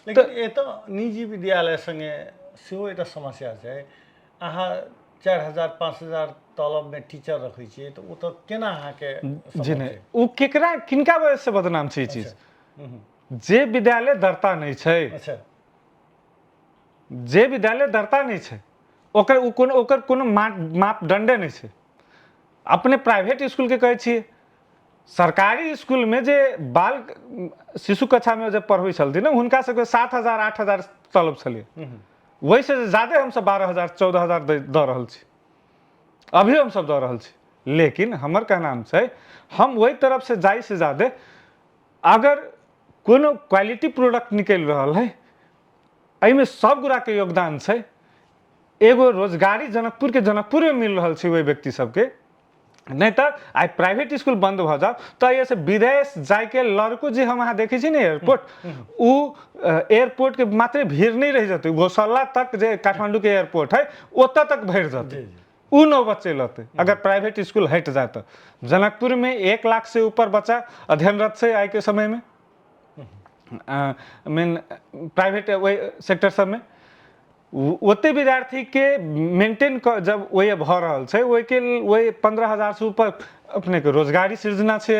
लेकिन एतऽ निजी विद्यालय सङ्गे सेहो एकटा समस्या छै। अहाँ 4000 5000 तलबमे टीचर रखै छियै तऽ ओ तऽ केना अहाँके जी नहि, ओ केकरा किनका वजहसँ बदनाम छै ई चीज? जे विद्यालय दर्ता नहि छै, जे विद्यालय दर्ता नहि छै ओकर ओ कोनो ओकर कोनो मापदंडे नहि छै। अपने प्राइवेट इसकुलके कहै छियै, सरकारी इसकुलमे जे बाल शिशु कक्षामे जे पढ़बै छलथिन ने हुनका सबके 7000 8000 तलब छलै, ओहिसँ ज्यादे हमसब 12,000 14,000 दऽ रहल छी, अभी हमसब दऽ रहल छी। लेकिन हमर कहनाम छै हम ओहि तरफसँ जाइसँ ज्यादे अगर कोनो क्वालिटी प्रोडक्ट निकलि रहल है, एहिमे सब गोटाके योगदान छै। एगो रोजगारी जनकपुरके जनकपुरमे मिल रहल छै ओहि व्यक्ति सबके, नहि तऽ आइ प्राइवेट इसकुल बन्द भऽ जाउ तऽ एहिसँ विदेश जाइके लड़को जे हम अहाँ देखै छी ने एयरपोर्ट, ओ एयरपोर्टके मात्रे भीड़ नहि रहि जेतै, गौशाला तक जे काठमाण्डूके एयरपोर्ट है ओतऽ तक भरि जेतै, ओ नौ बच्चे लतै अगर प्राइवेट इसकुल हटि जाए तऽ। जनकपुरमे 1 लाख से ऊपर बच्चा अध्ययनरत छै आइके समयमे, मेन प्राइवेट ओहि सेक्टर सबमे। ओते विद्यार्थीके मेंटेन जब ओहि भऽ रहल छै, ओहिके ओहि 15,000 से ऊपर अपनेके रोजगारी सृजना छै।